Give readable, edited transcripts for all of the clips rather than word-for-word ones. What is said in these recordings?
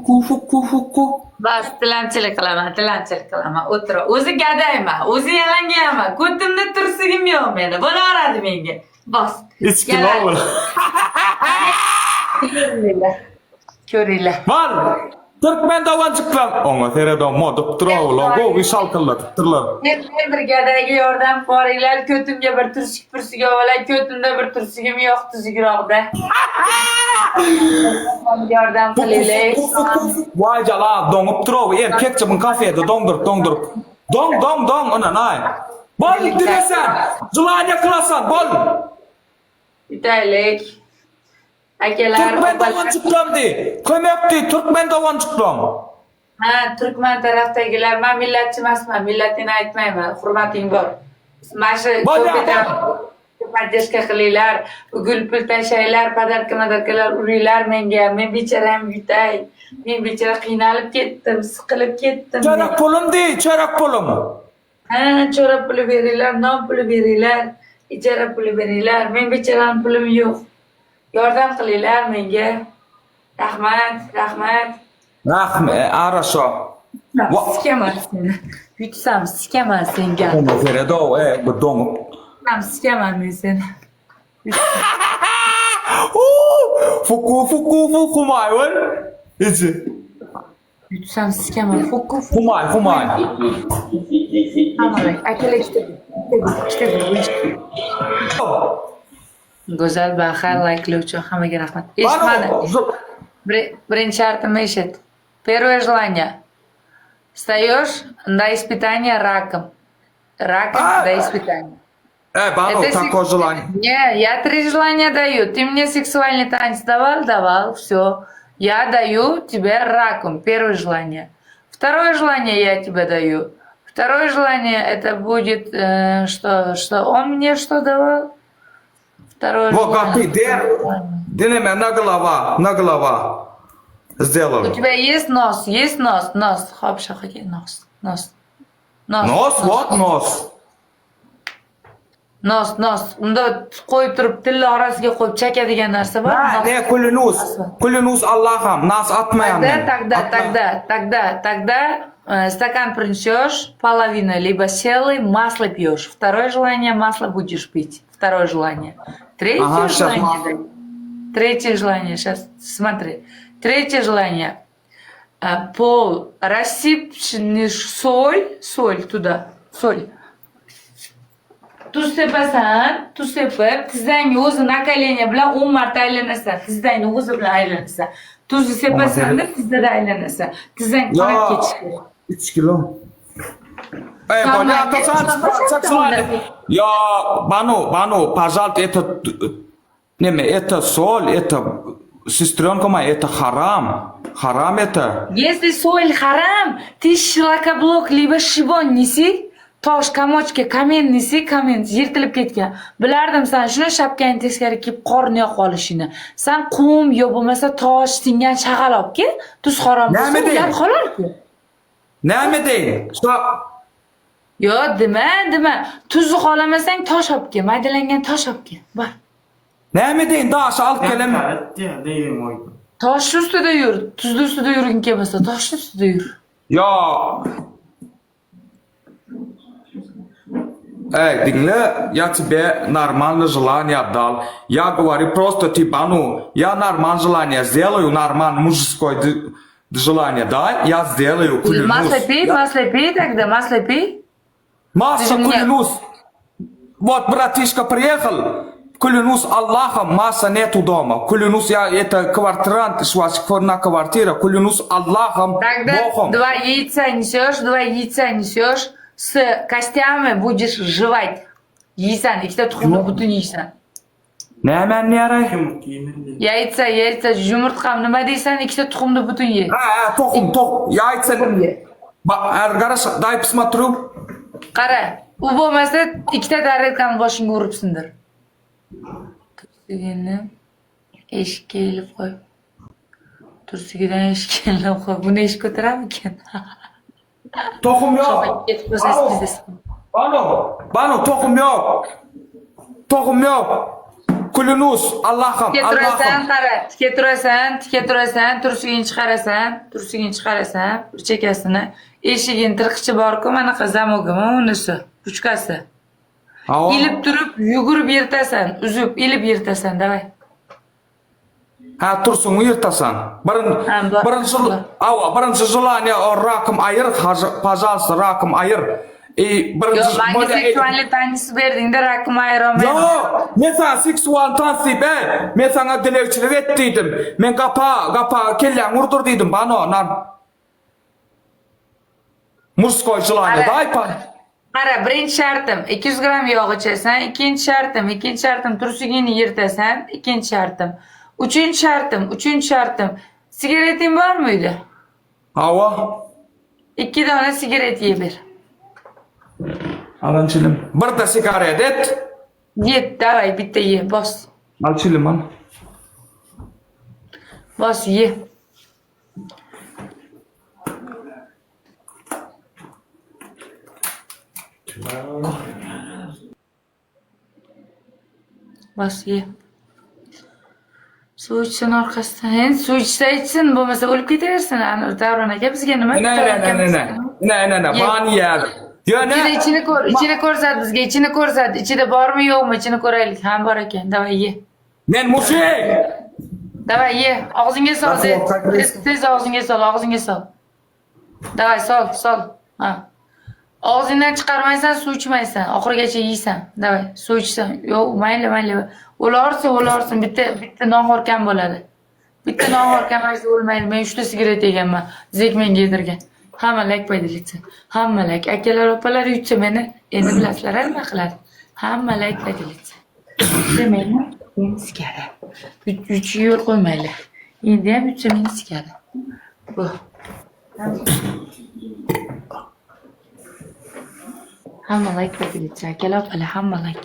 Fuku fuku fuku. Bas, tilamchilik qilaman, tilamchilik qilaman. O'tir. O'zi gadayman, o'zi yalangayman. Ko'timda tursigim yo'q meni. Bo'laveradi menga. Bos. Içki lowul. Ko'ringlar. Ko'ringlar. Bar! Türkmen doganjyklar! Oňa seredon modup durowla, gowy şalkyldadypdyrlar. Men men bir gadayga yordam qoringlar, ko'timga bir tursik pursik olay, ko'timda bir tursigim yo'q tuzugroqda. Yordam qilinglar. Waý jala doňup durow, erkekçe bu kafede doňduryp doňduryp. Doň doň doň ynanaý. Bol dilesen, jylanya kylasan bol. Yutaylik. Akalar, Türkmen opalar. doganjyklam diý. Kömek diý, türkmen doganjyklam. Ha, turkman tarafdagilar, man millatchi emasman, millatini aytmayman, hurmating bor. Mana shu Bolya, ko'p поддержка qilinglar, gul pul tashlanglar, подарка madarkalar uringlar menga. Men becharam yutay. Men bechara qiynalib ketdim, siqilib ketdim. Çörek pulum diý, çörek pulum. Ha, cho'ra puli beringlar, non puli beringlar, ijara puli beringlar. Men becharam pulim yo'q. Yordam qilinglar menga. Rahmat, rahmat. Rahmet, araşo. Va- Sikaman seni. Yutsam sikaman senga. Oňa seredow, e, bu doňup. Yutsam sikaman men seni. Huu! Fuku fuku fuku maý ol. Içi. Yutsam sikaman. Fuku fuku. Humaý, humaý. Tamam, akalar ikkita gul, ikkita gul, ikkita gul, bu ikkita gul. Go'zal Bahar layklar uchun hammaga rahmat. Eshitmadi. Banu, zu- Bir- Birinchi shartimni eshit. Первое желание. Встаешь на испытание раком. Раком А! до испытания. E, Banu, Это такое сек- желание. Не, я три желания даю. Ты мне сексуальный танец давал? Давал. Все. Я даю тебе раком. Первое желание. Второе желание я тебе даю. Второе желание это будет, э, что, что он мне что давал? Второе Во, желание. gaty, der. Dineme, na glava, na glava. У Сделал. тебя есть нос? Есть нос? Нос. Хоп, шахаки, нос. Нос. Нос. Nos, вот nos. Nos, nos. Unda qo'yib turib tilni orasiga qo'yib chakadigan narsa bor. Ha, Nos. ne клянусь. Клянусь Allaham, nas atmaýan Тогда, men. тогда, Atma- тогда, тогда, тогда э, стакан принесешь, половину, либо целый, масло пьешь. Второе желание, масло будешь пить. Второе желание. Третье Ага, щас желание. масло. даю. Третье желание, сейчас смотри. Третье желание. Э, Пол рассыпешь соль, соль туда, соль. Tuz sepasan, tuz sepib, tizzangni o'zi наколение bilan 10 marta aylanasan. Tizzangni o'zi bilan aylanasan. Tuzni sepasanda tizzada aylanasan. Tizzang Yo. qonab ketishi kerak. 3 kilo. Ey, Tamam. bolya, atasan, сексуальный. Yo, Banu, Banu, пожалуйста, это neme, это соль, это сестренка моя, это haram. Haram это. Если соль haram, ты шлакоблок либо щебень неси, tosh, комочка, камень неси, камень yirtilib ketgan. Bilardim san shuni shapkangni teskari kiyib qorni yoqib olishingni. San qum yo bo'lmasa tosh singan shag'al olib kel, tuz harom bo'lsa Nima ular deydi? qolarku. Näme deýin? Şa Yo, dema, dema. Tuzni xohlamasang tosh olib kel, maydalangan tosh olib kel. Bor. Näme deýin? Daşy alyp gelem. Tosh ustida yur, tuzni ustida yurging kelmasa, toshni ustida yur. Yo. Ey, diňle, я тебе нормально желание дал. Я говорю просто типа, ну, я нормально желание сделаю, нормально мужское д- желание дай, я сделаю, клянусь. Масло пей, Я- масло пей тогда, масло пей. Масса, Ты же мне- клянусь. Вот братишка приехал, клянусь Аллахом, масса нету дома. Клянусь, я это квартирант, швас- на квартира, клянусь Аллахом, Тогда Богом. два яйца несешь, два яйца несешь, с костями будешь жевать. Yeysan, ikkita tuxumni butun yeysan. Näme näre? Яйца, яйца, yumurtqa nima deysan, ikkita tuxumni butun ye. Ha, ha, tohum, tohum. Яйца. Ba, Ergaraş, дай посмотрю. Qara, u bo'lmasa ikkita tarelkani boshingga urib sindir. Tursigini eshikka ilib qo'y. Tursigidan eshikka ilib qo'y. Buni eshik ko'taramikan? Tohum yok. Ketib qolsangiz bizda Banu, Banu tohum yok. Tohum yok. Klünus, Allahym, Tike turasan, Allahym. gara, tike turasan, tike turasan, tursigini çykarasan, tursigini çykarasan, bir çekesini. Eşigin tyrkyçy barku, manaqa zamogimi unisi, ruçkasy. Hawa. Ilip durup, ýügürip ýyrtasan, üzüp, ilip ýyrtasan, daway. Ha tursuňy ýyrtasan. Birin, Ha, bar. birinji, Bar. awa, birinji želaniýa o rakym aýyr, pažalsta rakym aýyr. E, birinji Ýok, maňa bolýa, e- seksualnyý tansy berdiňde rakymy aýyramayyn. Ýok, men saňa seksual tans diýip, e, men saňa dilegçilik et diýdim. Men gapa, gapa kelläňi urdur diýdim, bano, nar. Murskoý želaniýa, Gara. daý pa. Gara, birinji şartym, 200 gram ýog içesen, ikinji şartym, ikinji şartym, trusigini ýyrtasan, ikinji şartym. Üçünji şartym, üçünji şartym, sigaretiň barmy öýde? Hawa. Iki dana sigaret iýe ber. Alan çilim. Bir de sigaret et. Ýet, daway, bitte ýe, bos. Al çilim al. Bos, ýe. Bas ye. Suw içsin arkasyndan. Hen suw içse içsin, bolmasa ölüp gidersin. Ani Davran aka bizge nima? Ne ne ne ne ne. Ne ne ne. Bani yer. İçini, Ýöne içini kor, içini korsat bizge, içini korsat. İçide bormy ýokmy, içini ko'raylik. Ha, bor ekan. Davay ye. men mujik. Davay ye. Og'zingga sol, Nasıl tez, olsak tez, tez og'zingga sol, og'zingga sol. Davay sol, sol. Ha. Og'zingdan chiqarmaysan, suv ichmaysan. Oxirigacha yeysan. Davay, suv ichsan. Yo'q, mayli, mayli. O'larsin, o'larsin. Bitta bitta nonxo'r kam bo'ladi. Bitta nonxo'r kamaysa o'lmaydi. Men 3 ta sigaret yeganman. Zek menga yedirgan. Hamma layk поделиться. Hamma layk. Akalar, opalar yutsa meni endi bilasizlar nima qiladi. Hamma layk поделиться. Yutsa meni endi sikadi. Yutishga yo'l qo'ymanglar. Endi ham yutsa meni sikadi. Bu. Hamma layk поделиться. Akalar, opalar, hamma layk.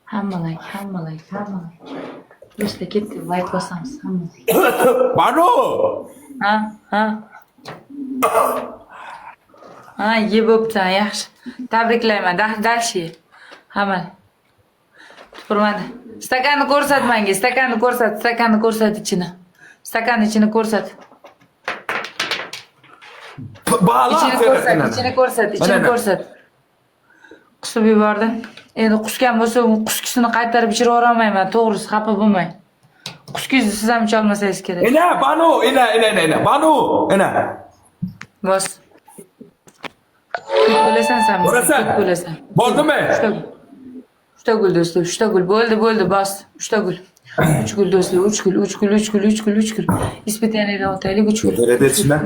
Hamma layk, hamma layk, hamma layk. Do'stlar, ketdik, layk bosamiz. Hamma layk. Banu. Ha, ha. Ha, yeb bo'psan, yaxshi. Tabriklayman. Da- Дальше ye. Hamma. Tupurmadi. Stakanni ko'rsat menga, stakanni ko'rsat, stakanni ko'rsat ichini. Stakanni ichini ko'rsat. Bala. Ichini ko'rsat, ichini ko'rsat, ichini ko'rsat. Qusib yubordi. Endi qusgan bo'lsa, u quskisini qaytarib ichirib yuborolmayman, to'g'risi, xafa bo'lmang. Quskingizni siz ham icholmasangiz kerak. Ine Banu, ine ine ine ine. Banu, ine. Bos. Ko'p bo'lasan sen. bizga, Bo'lasan. Ko'p bo'lasan. Bo'ldimi? Uchta gul. Uchta gul do'stlar, uchta gul. Bo'ldi, bo'ldi, bos. Uchta gul. Uch gul do'stlar, uch gul, uch gul, uch gul, uch gul, uch gul. Испытание dan o'taylik, uch gul. Seyredetme.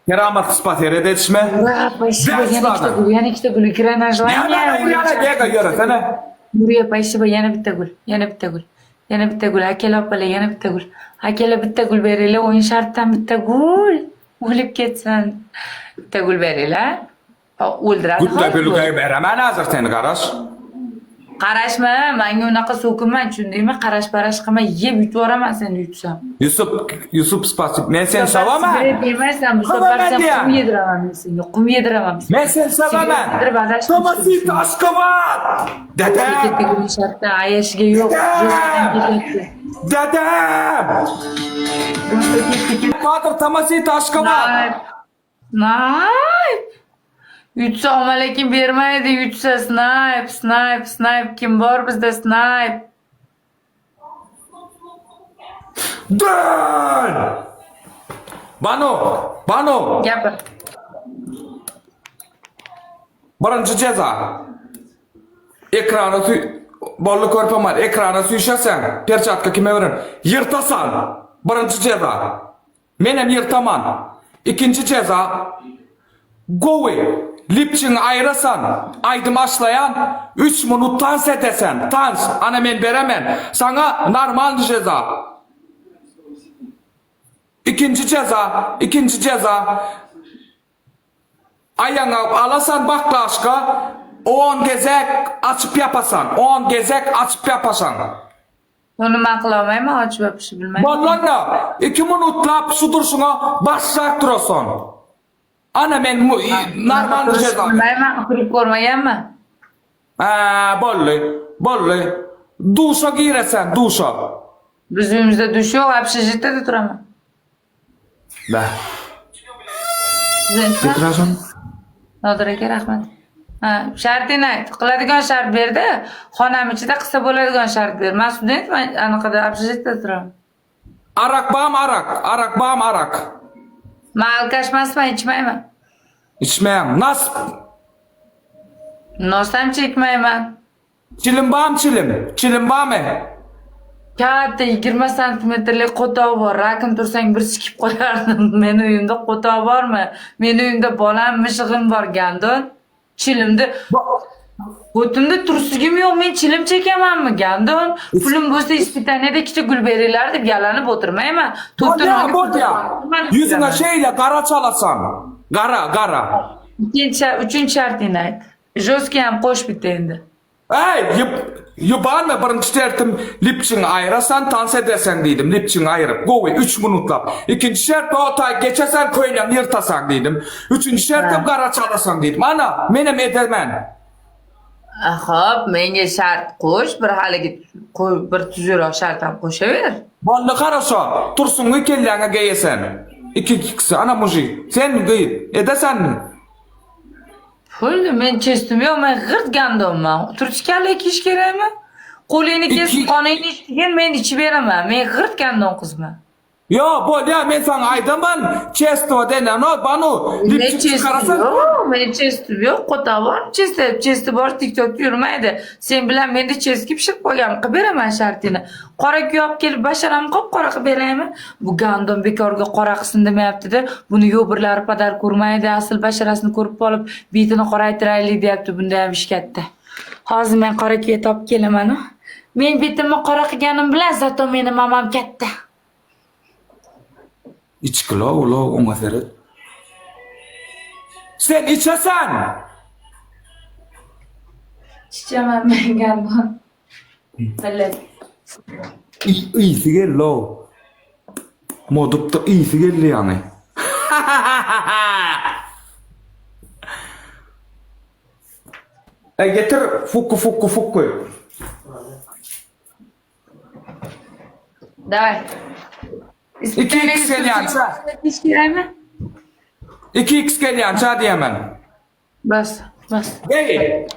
Keramat ispat seyredetme. Ura, спасибо, yana ikkita gul, yana ikkita gul. Ekrana Yana желание. yana yana yurasana. Nuriya, спасибо, yana bitta gul, yana bitta gul. Yana bitta gul, akalar, opalar, yana bitta gul. Akalar bitta gul beringlar, o'yin shartdan bitta gul. O'lib ketsin. Bitta gul beringlar. O'ldiradi. Gutta hozir bu. belugay beraman hozir seni qarash. Qarashma, menga unaqa so'kinma, tushundingmi? Qarash parash qilma, yeb yutib yuboraman seni yutsam. Yusuf Yusuf spasib. Men seni sevaman. Sigaret yemaysan, bu safar Sevaman sen deya. qum yediraman men senga, qum yediraman. Men seni sevaman. Yedirib adashib Tomasita Ashgabat. Dadam. Ketdi o'yin shartdan ayashiga yo'q. Jo'shdan ketyapti. Dadam. Do'stlar, ketdi, ketdi. Pater Tomasita Ashgabat. Nayib. Nayib. Yutsa olma lekin bermaydi, yutsa snayp, snayp, snayp kim bor bizda snayp. Dön! Banu, Banu. Gapir. Birinci ceza. Ekrana sü bolly körpem bar. Ekrana süýşesen, perçatka kime beren? Ýyrtasan. Birinci ceza. Menem ýyrtaman. Ikinji ceza. Gowy. Lipçiňi aýrasan, aýdym aşlaýan, 3 minut tans edesen. Tans, ana men beremen. Sana normal ceza. Ikinji ceza, ikinji ceza. Aýaňa alasan baklaşka, 10 gezek açyp ýapasan, 10 gezek açyp ýapasan. Uni man qila olmayman, ochib yopishni bilmayman. Bollanna, 2 minutlap şu durşuňa başlap durasan. Ana men mu- normal Turishni ceza. Bilmayman, qurib ko'rmaganman. Ha, bolly, bolly. Duşa giresen, duşa. Biz öýümizde duş ýok, obşežitde-de duraman. Bäh. Getir şony. Nodir aka rahmat. Ha, shartini ayt. Qiladigan shart berdi. Xonam ichida qilsa bo'ladigan shart ber. Men studentman, anaqada obshejitda turaman. Arak bamy arak? Arak bamy arak? Men alkash emasman, ichmayman. Içmeýäň. Nas. Nos ham chekmayman. Çilim bamy çilim? Çilim bamy? Katta 20 santimetrlik qo'toq bor. Rakim tursang bir sikib qo'yardim. Meni uyimda qo'toq bormi? Meni uyimda bolam, mishig'im bor, gandon. Chilimni O'timda tursigim yo'q, men chilim chekamanmi, gandon? Pulim bo'lsa ispitaniyada ikkita gul beringlar deb yalanib o'tirmayman. Bolýa, To'rtta bolýa. Ýüzüňe şeýle gara çalasan. Gara, gara. Ikkinchi, uchinchi shartingni ayt. Жесткий ham qo'sh bitta endi. Äý, ýyp, ýybanmy birinji şertim lipçiňi aýyrasan, tans ederseň diýdim, lipçiňi aýyryp, gowy, üç minutlap. Ikinji şert o taý geçesen köýnegiňi ýyrtasaň diýdim. Üçünji şertem gara çalasaň diýdim. Ana, menem edermen. Hop, menga shart qo'sh, bir haligi qo'y, bir tuzukroq shart ham qo'shaver. Boldy haraşo, tursuňy kelläňe geýesen. Iki ikisi, ana mujik. Sen gyz, edesenmi? Pul, men chestim yo'q, men g'irt gandonman. Turchkali kiyish kerakmi? Qo'lingni kesib, qoningni ichgin, men ichib beraman. Men g'irt gandon qizman. Ýo, bolýa, men saňa aýdaman, çesto deneno, banu, Men lipçik chestim çykarasan. yo'q, men chestim yo'q, qo'toq bor, chesti, chesti bor, TikTokda yurmaydi. Sen bilan menda cheski pishirib qo'yganman, qilib beraman shartini. Qora kuya olib kelib basharamni qop-qora qilib beraymi? Bu gandon bekorga qora qilsin demayapti-da. Buni yo'birlari padar ko'rmaydi, asl basharasini ko'rib qolib, betini qoraytiraylik deyapti, bunda ham ish katta. Hozir men qora kuya topib kelaman. Men betimni qora qilganim bilan zato meni mamam katta. Içki low, low, oňa seret. Sen içesen! Ichaman men gandon. Bilib. Ysy geldi low. Modupda ysy geldi ýaňy. Ey getir fukku fukku fukku. Давай. 2x gelýänçä. Ish kerakmi? 2x gelýänçä diýemen. Bas, bas. Gel.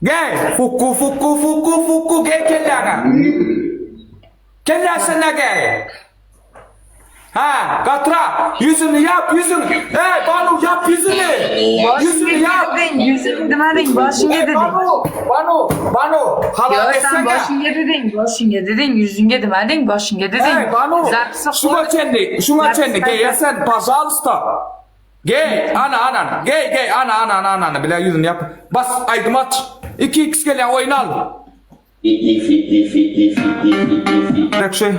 Gel. Fukku fukku fukku fukku gel kelläňe. Kelläsine gel. Ha, gatra. Ýüzüni ýap, ýüzüni. Ey, Banu ýap ýüzüni. Ýüzüni ýap. Deding, yuzimga demading, boshimga deding. Banu, Banu, Banu. Halal Yo'q, sen etsene. boshimga deding, boshimga deding, yuzimga demading, boshimga deding. Ey, Banu. Zapisi Şuňa çenli, şuňa çenli geýesen, пожалуйста. Gey, ana ana, gey gey, ana ana ana ana bile ýüzüni ýap. Bas aýdym aç. 2x gelýän oýun al. Bek şey.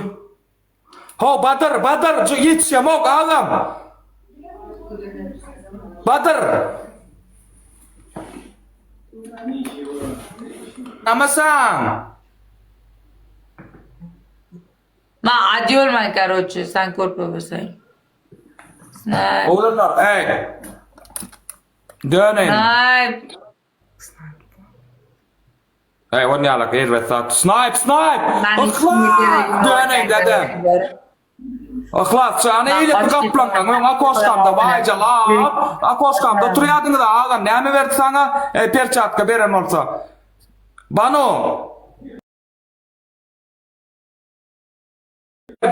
Ho Badyr, Badyr, ýetişemok agam. Badyr. Namasan. Man adyolman, короче, san ko'rpa bo'lsang. Snipe. Oglanlar, ey. Döneýin. Snipe. Ey, on ýalak erbet zat. Snipe, snipe. Yhlas! Döneýin dede. Yhlas, jany eýle bir gaplaňdan öň akoşkamda waýjalap, akoşkamda turýadyňyz agam, näme berdi saňa? Ey, perçatka beren bolsa. Banu.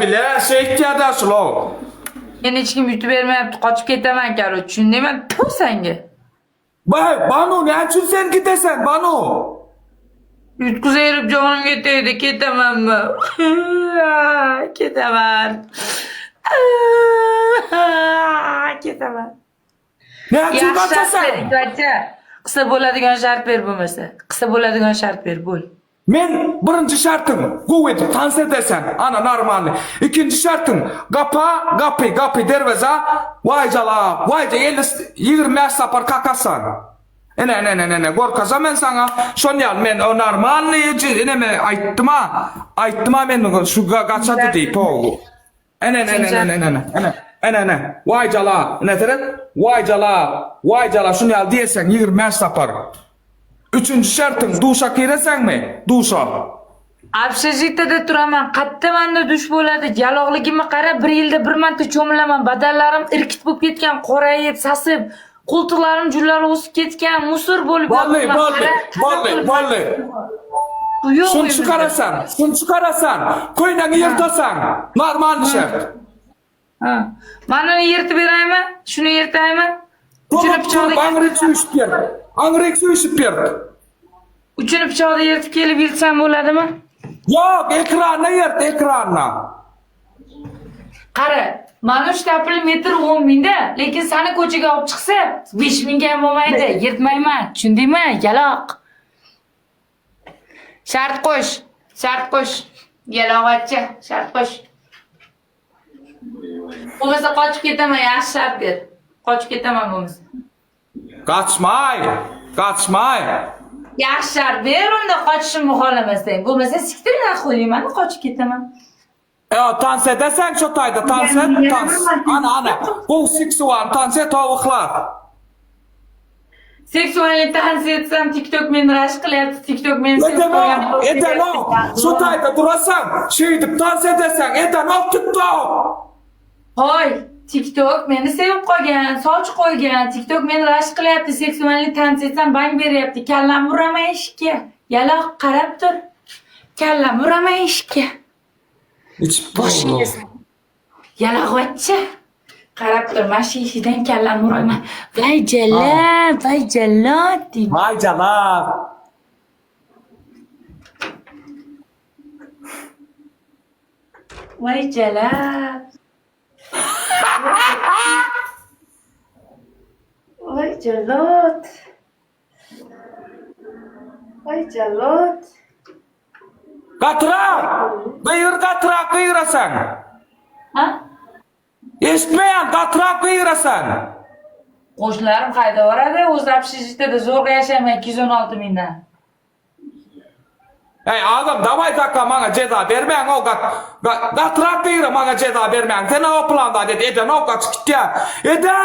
Bile şeýtýär-dä şul-ow. Meni hech kim yutib bermayapti, qochib ketaman, короче, tushundingmi? Puh senga. Bay, Banu, näme üçin sen gidesen, Banu? Yutqizayirib jonimga tegdi, ketamanmi? Ketaman. Ketaman. Näme üçin Yaxshi shart ber, gaçasan? Ikvatcha. Qilsa bo'ladigan shart ber bo'lmasa. Qilsa bo'ladigan shart ber, bo'l. Men birinji şartym gowy edip tans edersen, ana normalny. Ikinji şartym gapa, gapy, gapy, derweza, waýjalap, waýja 50 25 sapar kakasan. Ene, ene, ene, ene, gorkazam men saňa. Şon ýaly men o normalny ineme aýtdym-a. Aýtdym-a men şu gaçady diýip, o. Ene, ene, ene, ene, ene, ene, ene, ene, waýjala, ene seret, waýjala, waýjala, şun ýaly diýeseň 25 sapar. Üçünji şertiň, duşa gireseňmi? Duşa. Obşejitede turaman, katda manda duş bo'ladi, yaloqligimni qara, bir yilda bir marta cho'milaman, badanlarim irkit bo'lib ketgan, qorayib, sasib, qo'ltiqlarim jullari o'sib ketgan, musor bo'lib Bolli, yotibman, bolli, qara, qanaqa bolli, qilib bolli. Yo'q Şuny uyimizda. çykarasan, şuny çykarasan, köýnegiňi ýyrtasaň, normal şert. Ha. Mana uni yirtib beraymi? Shuni yirtaymi? Uchini Turup pichoqda turup aňryk söýüşip ber. Aňryk söýüşip ber. Uchini pichoqda yirtib kelib yirtsam bo'ladimi? Ýok, ekranda ýyrt, ekranda. Qara, mana shu tapil metr 10 mingda, lekin sani ko'chaga olib chiqsa 5 mingga ham bo'lmaydi. Yirtmayman, tushundingmi? Yaloq. Shart qo'sh, shart qo'sh. Yalog'atcha, shart qo'sh. Bo'lmasa qochib ketaman, yaxshi shart ber. Qochib ketaman bo'lmasa. Gaçmaý, gaçmaý. Yaxshi shart ber unda qochishimni xohlamasang. Bo'lmasa siktir нахуй deyman, qochib ketaman. Ýa, tans edeseň şo taýda, tans et, tans. Ana, ana. Gowy seksual tans et, towuklar. Seksualni tans etsam TikTok meni rashk qilyapti, TikTok meni sevib Edenok, qo'ygan. edenok. Şo taýda durasaň, şeýdip tans edeseň, edenok TikTok. Hoy, TikTok meni sevib qolgan, soch qo'ygan, TikTok meni rashk qilyapti, seksualni tans etsam bang beryapti. Kallam uraman eshikka. Yaloq qarab tur. Kallam uraman eshikka. Içip Boshing yesin. Yalag'vatcha. Qarab tur, mana shu eshigidan kallam uraman. Voy jalab, voy jallod deyman. Vay jalab. Voy jalab. Voy jallod. Voy jallod. Gatyrak! Gygyr gatyrak gygyrasaň. Ha? Eşitmeýän gatyrak gygyrasaň. Qo'shnilarim qayda boradi? O'zi общежитиеda zo'rg'a yashayman 216 mingdan. Ey agam daway dakka maňa jeza bermäň o gat gatyrak gygyra maňa jeza bermäň. Sen o planda dedi edenok gaçyp gitýä. Ede!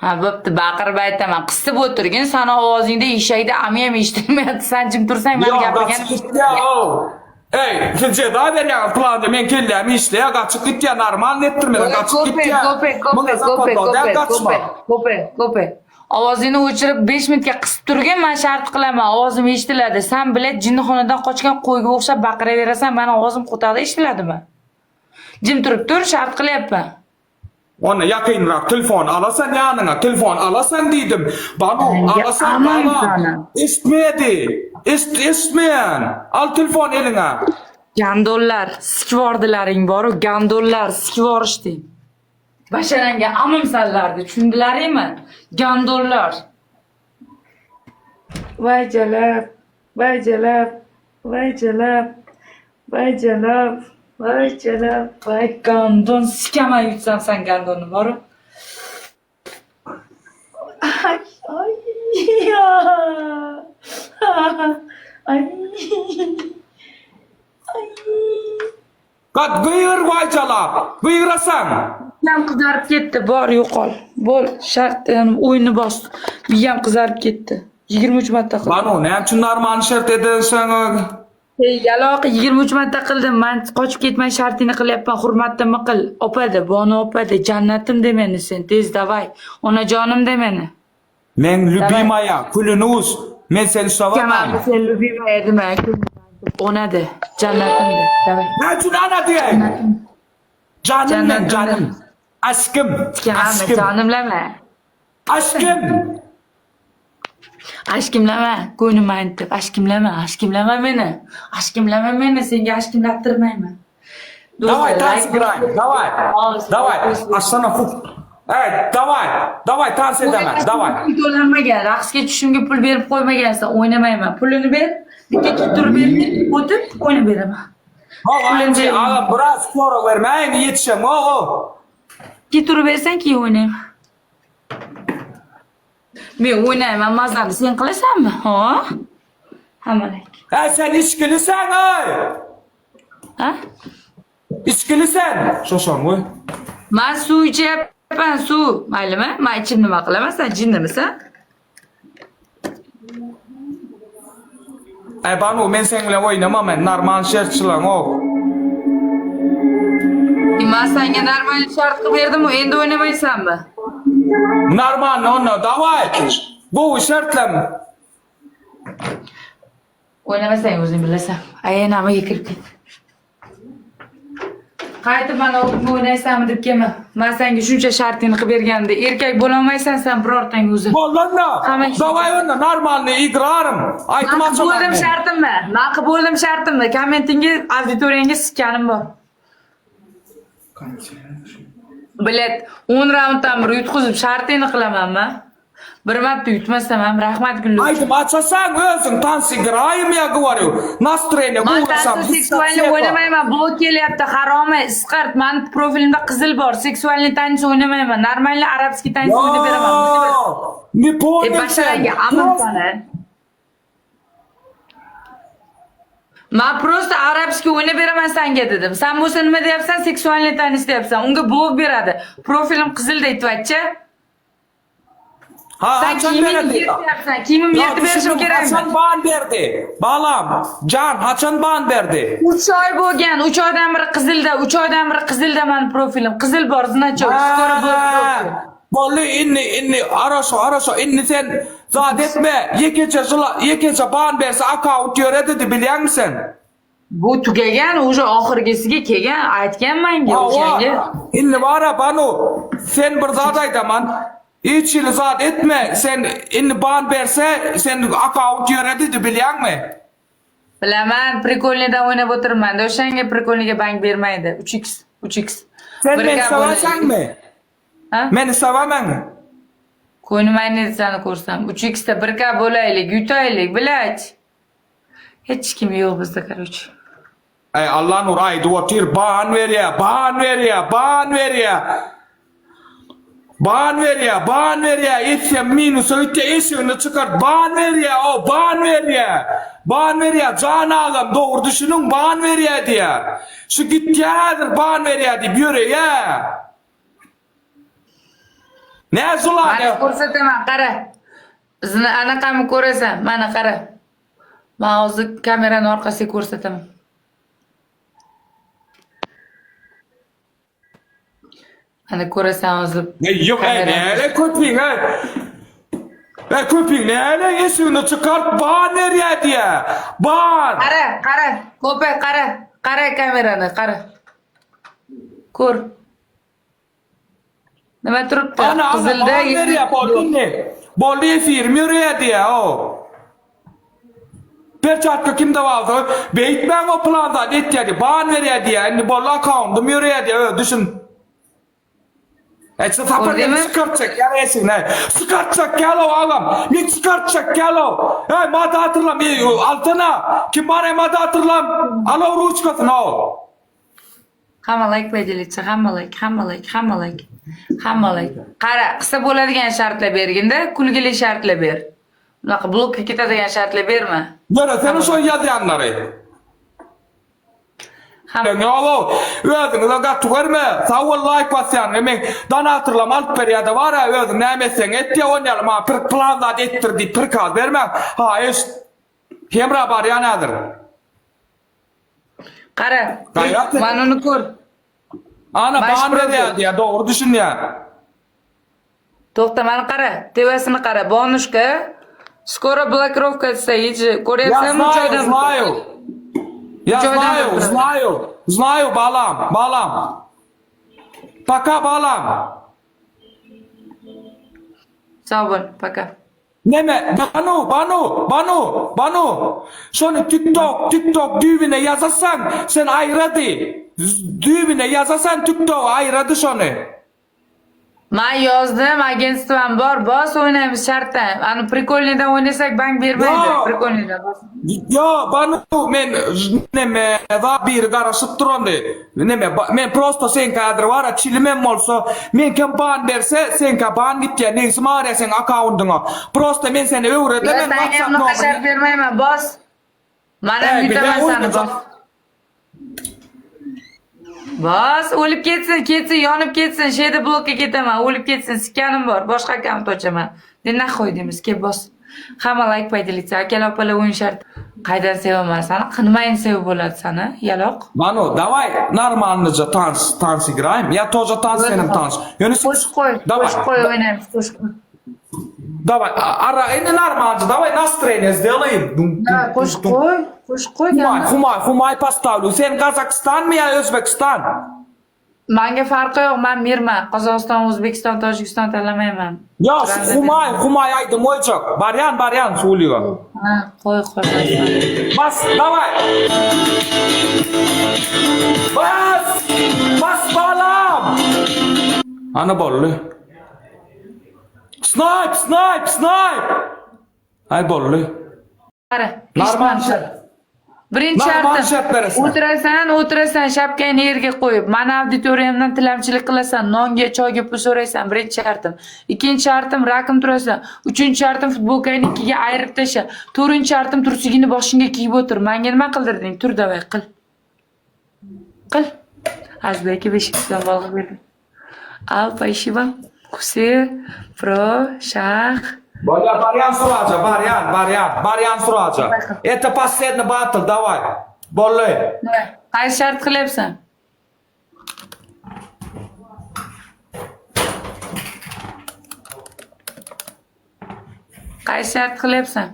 Ha, bo'pti, baqirib aytaman. Qisib o'tirgin, sani ovozingda eshakda ami ham eshitilmayapti. San jim tursang, mani Ýok gapirganim gaçyp gitýä o. Ey jeza berýän planda men kelläm işleýä gaçyp gitýä normal etdirmeden gaçyp Ko'pe, gitýä. ko'pe, ko'pe, ko'pe, ko'pe, ko'pe, ko'pe, ko'pe. Ovozingni o'chirib 5 minutga qisib turgin, men shart qilaman, ovozim eshitiladi. San bilan jinnixonadan qochgan qo'yga o'xshab baqiraverasan, mani ovozim qo'taqda eshitiladimi? Jim turib tur, shart qilyapman. Ony ýakynrak telefon alasan ýanyňa, telefon alasan diýdim. Banu alasan aman bana. sana. Eşitmedi. Eşit, eşitmeýän. Al telefon eliňe. Gandollar, sikvordilaring boru, gandollar, sikvorishdi. Basharangga amim sallardi, tushundilaringmi? Gandollar. Voy jalab, voy jalab, voy jalab, voy jalab, voy jalab, voy gandon, sikaman yutsam san gandonni boru. Ay, ay, ya. Ay. Ay. Gat gygyr waý jalap. Gygyrasan. Miyam qizarib ketdi, bor yo'qol. Bo'l, shart, yani o'yinni bos. Miyam qizarib ketdi. 23 marta qildim. Banu näme üçin normal şert edensen? Ey, yaloq 23 marta qildim. Men qochib ketmay shartingni qilyapman. Hurmatimni qil. Opa de, Bonu opa de, jannatim de meni sen. Tez davay. Onajonim de meni. Men любимая, külünüz. Men seni Kamal sewaman. sen любимая dema. Ona de, jannatim de. Davay. Näme üçin ana diýen? Janym men Jannatim janym. Aşkym. Kamal Aşkym. jonimlama. Aşkym. Ashkimlama, ko'nglim aytib, ashkimlama, ashkimlama meni. Ashkimlama meni, senga ashkimlattirmayman. Давай, tans играем, давай. Давай, Aslana fuk. Ey, давай, давай, tans edemen, давай. Pul to'lanmagan, raqsga tushishimga pul berib qo'ymagansan, o'ynamayman. Pulini ber, bitta turib bergin, o'tib o'ynab beraman. Pulini agam biraz sonra bermäýin ýetişem, o o. Keyin turib bersang keyin o'ynayman. Men o'ynayman, mazani sen qilasanmi? Ha? Hamalak. Ey sen içkilisen ey. Ha? İçkilisen. Şoşan goý. Man suv ichyapman, suv. Maylimi? Man ichib nima qilaman? Sen jinnimisan? Aý Banu men seň bilen oýnamam men normal şert çylaňok. Nima saňa normal şart kyp berdim endi oýnamaýsanmy? Normalny onda daway gowy şertlem. Oýnamasaň özüň bileseň. Aý enama ýekirip git. Gaýtyp mana oýun oýnaýsanmy diýip gelme. Man senga shuncha shartini qilib berganimda erkak bo'lolmaysan sen birortang o'zi. Boldy onda. Daway onda normalny igrarym. Aýtym Man qilib açaman bo'ldim men. shartimni. Man qilib bo'ldim shartimni. Kommentingga auditoriyangga sikkanim bor. Bilet 10 raunddan bir yutqizib shartingni qilaman man. Bir marta yutmasam ham rahmat gulli. Aýdym açasaň özüň tans igraýym ýa gowarýu. Nastroýeniýa Man gowrasam. tansi seksualni o'ynamayman, blok kelyapti, haromi, isqart. Mani profilimda qizil bor. Seksualni tansi o'ynamayman. Normalni arabskiy tansi o'ynab beraman. Ne E понял sen. basharangga amal sana. Man просто arabskiy o'ynab beraman sanga dedim. Sen bo'lsa nima deyapsan? Seksualni tansi deyapsan. Unga blok beradi. Profilim qizil deyapti. Ha, Sen haçan kiyimini berdi? yirtyapsan. Kiyimimni Ya yirtib berishim düşündüm, kerakmi? Haçan ban berdi? Balam, can haçan ban berdi? 3 oy bo'lgan. 3 oydan beri qizilda, 3 oydan beri qizilda mani profilim. Qizil bor, значок. Skoro Ha, Bolly inni inni araşo araşo inni sen zat etme. Yekeçe jyla yekeçe ban berse akkaunt ýöre dedi bilýäňmi sen? Bu tugagan, уже oxirgisiga kelgan, aytgan manga o'shanga. Hawa, Inni bara Banu sen bir zat aýdaman. Hiç hili zat etme. Sen inni ban berse sen akkaunt ýöre dedi bilýäňmi? Bilaman, prikolnidan o'ynab o'tirman. O'shanga prikolniga bank bermaydi. 3x, 3x. Sen Bir meni gap bo'ladi. sewaseňmi? Ha? Meni sewemeňmi? Ko'nglim aynidi seni ko'rsam. 3x ta bir ka bo'laylik, yutaylik, bilach. Hech kim yo'q bizda, короче. Ey Allah nur aýdyp otyr, ban berýä, ban berýä, ban berýä. Ban berýä, ban berýä, etsem minusa gitýä, eşigini çykart, ban berýä, o ban berýä. Ban berýä, jan agam, dogry düşüniň, ban berýä diýä. Şu gitýä häzir ban berýä diýip ýöreýä. Nä Mana zulany? ko'rsataman, qara. Bizni anaqami ko'rasan? Mana qara. Men hozir kamerani orqasiga ko'rsataman. Mana ko'rasan hozir. Ne ýok, ey, kamerani. näle köpüň, ey. Ey köpüň, näle eşigini çykart, ban berýä diýä. Ban. Qara, qara, ko'pay qara. Qara kamerani, qara. Ko'r. Nima turibdi? Ana ana Qizilda ban berýä, boldy ne? Boldy efirim ýörýä diýä, o. Perçatka kimde bardy? Beýtmäň o planda etýä diýä, ban berýä diýä. Indi boldy akkauntym ýörýä diýä, ö, düşün. Ey, şu sapar Gördüňmi? gelip çıkartacak ya eşigine. Çıkartacak gel o ağam. Ne çıkartacak gel o. Ey mada hatırlam. Ey, altına. Kim var ey mada hatırlam. Al o ruçkasını o. Hamma like поделиться, hamma like, hamma like, hamma like. Hamma like. Qara, qilsa bo'ladigan shartlar berginda, kulgili shartlar ber. Bunaqa blokka ketadigan shartlar berma. Nere senin şu yazyanları? Hamma Ne o? Özüňize gaty görme. Sag bol like basýan. Men dana hatırlam alyp berýär de var ya özüň näme etseň et diýe onýaly ma pir plan zat etdir diýip prikaz berme. Ha eş. Hemra barýan häzir. qara. Gayrat et. Mana uni ko'r. Ana Baş ban profil. berýär diýe dogry düşünýär. To'xta, mana qara. Tevasini qara. Bonushka. Skoro blokirovka стоит же. Я Ko'ryapsanmi? знаю, Joydan- знаю. Я Joydan знаю, turadi. знаю, знаю, balam, balam. Пока, balam. Sog' bo'l, пока. Neme, Banu, Banu, Banu, Banu. Şony TikTok, TikTok düwüne ýazasan, sen aýrady. Düwüne ýazasan TikTok aýrady şony. Man yozdim, agentstvom bor, bos o'ynaymiz shartdan. Ani prikolnidan o'ynasak bank bermaydi. Yo. Prikolnidan bos. Yo, Banu, men neme, va bir garaşyp durandy. Neme, ba- men prosto sen kadr var, çilimem bolsa, men kim ban berse, sen ka ban gitýär, neyse marýa sen akkauntyňa. Prosto men seni öwredemen Yo, senga WhatsApp bunaqa shart nomerini. bermayman, bos. Man ham Ey, yutaman bilen sani, o'ynajak. bos. Bos, o'lib ketsin, ketsin, yonib ketsin, shu yerda blokka ketaman, o'lib ketsin, sikkanim bor, boshqa akkaunt ochaman. De нахуй deymiz, kel bos. Hamma like поделиться, akalar opalar o'yin shart. Qaydan sevaman sani? Qilmayin sevib bo'ladi sani, yaloq. Banu, давай нормально танц, танц играем. Я тоже танц, senem танц. Ýöne Qo'shiq qo'y, Давай. qo'shiq qo'y o'ynaymiz, qo'shiq qo'y. Давай, а- ara endi нормально, давай настроение сделаем. Dum, dum, Давай, qo'shiq dum, dum. qo'y, qo'shiq qo'y. Humay, gamma. Humay, Humay поставлю. Sen Qozog'istonmi yo O'zbekiston? Manga farqi yo'q, man mirman. Qozog'iston, O'zbekiston, Tojikiston tanlamayman. Yo, Humay, Humay aýdym goýjak. Barýan, barýan Suliga. Ha, qo'y, qo'y. Bas, давай. Bas! Bas balam! Ana boldy. Snipe, snipe, snipe! Ay boldy. Qara, Normal eshitmabsan. Birinchi Normal shartim. shart berasan. O'tirasan, o'tirasan, shapkangni yerga qo'yib, mani auditoriyamdan tilamchilik qilasan, nonga, choyga pul so'raysan. Birinchi shartim. Ikkinchi shartim, rakim turasan. Uchinchi shartim, futbolkangni ikkiga ayirib tasha. To'rtinchi shartim, trusigingni boshingga kiyib o'tir. Menga nima qildirding? Tur давай, qil. Qil. Azizlar aka 5 so'm bolg'a berdim. Al, спасибо. Husi, pro, shah. Bolya, barýan suraja, barýan, barýan, barýan suraja. Это последний battle, давай. Boldy. Qaysi shart qilyapsan? Qaysi shart qilyapsan?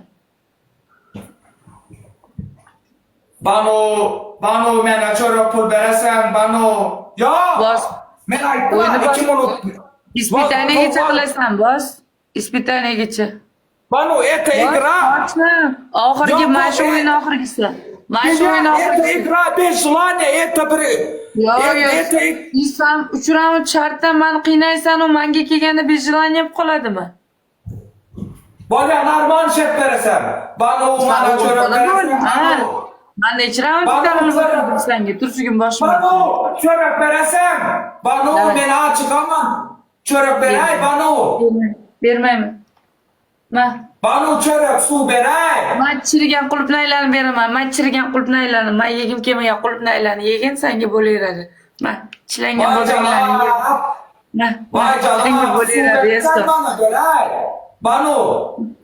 Banu, Banu mena çörek pul beresen, Banu. Ya! Bos. Men aýtdym, O'yini bos. 2 minut. Испытание gacha qilasan, bos. Испытание gacha. Banu, это игра. Ochma. Oxirgi Yo'q, mana shu e- o'yin oxirgisi. Mana shu o'yin Это oxirgisi. игра без желания, это bir... Yo'q, yo'q. Это Inson uch raund shartdan mani qiynaysan u manga kelganda без желания bo'lib qoladimi? Bolya, normal shart beresen. Banu, mana çörek beresen. Ha. Banu. Man necha raund Banu, ko'tarilib banu. o'tirdim senga? Tursigim boshim. Banu, çörek beresen. Banu, Давай. men açıkamam. Çörek beray, Banu. Bermayman. Ma, Banu çörek suv beray. man chirigan qulupnaylarni beraman. Man chirigan qulupnaylarni, man yegim kelmagan qulupnaylarni yegin senga bo'laveradi. Ma, chilangan Vay bodringlarni ye. cana. Ma, Vay cana. senga Suv bo'laveradi, bersen Esto. bana beray. Banu,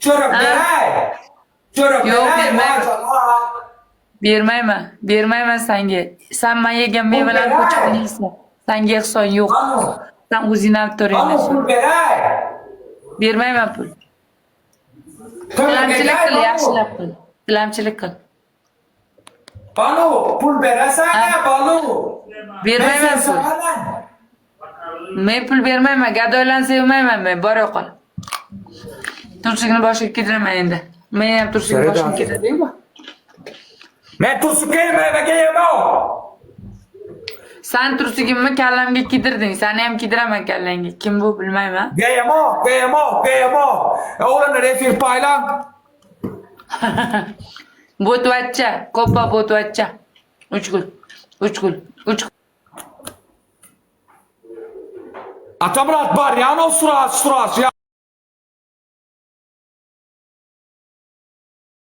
çörek Ha. beray. Çörek Yo'q, beray, bermayman. vay cana. Bermayman, bermayman senga. Sen man yegan mevalarni beray. ko'chib yeysan. Senga ehson yo'q. Banu, Sen o'zingni Banu auditoriyangdan pul beray. Bermayman pul. Çörek Tilamchilik beray, qil, Banu. yaxshilab qil. Tilamchilik qil. Banu, pul beresen ya Banu. Bermayman pul. Men pul bermayman, gadoylarni sevmayman men, bor yo'qol. Turshugini boshiga kiydiraman endi. Men ham turshugini Sarida. boshimga kiydirdim-ku. Men tursuk yememe giyemem. San turshugimni kallamga kiydirding, sani ham kiydiraman kallangga. Kim bu bilmayman. Giyemem, giyemem, giyemem. Oğlanlar efir paylan. Bo'tvatcha, koppa bo'tvatcha. Uch gul. Uch gul. Uch Atamrat var ya o surat surat ya.